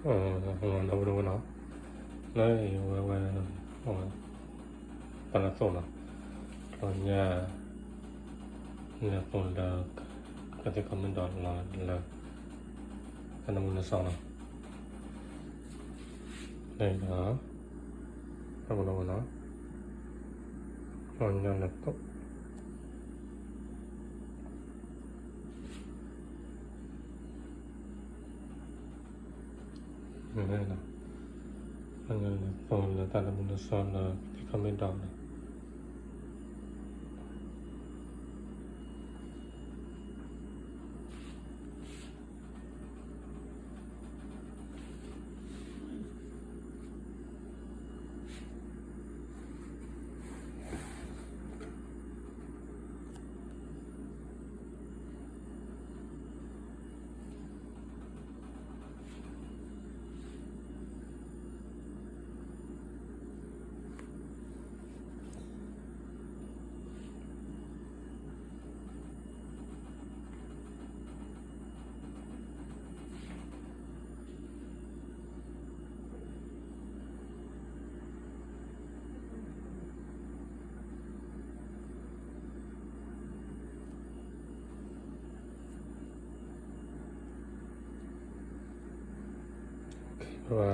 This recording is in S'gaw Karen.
ဒီပုၢ်ဒီဝဲၢ်နီၤ, လၢအဝဲဝဲ တၢ်လၢသိးနီၤ, ကျီညါ လဲၤသိးလၢ ကသံၣ် comment ဒီးလီၤလၢ တၢ်နၢမူနစီနီၤ, လၢဒီး ဒီပုၢ်ဒီဝဲၢ်နီၤ, ကျီညါလဲၤသိး မ့ၢ်နီၤ, အလဲၤသိးလၢတၢ်နၢမူနစီလၢ ကသံၣ် comment ဒီးနီၤ. ဘၣ်ဘၣ်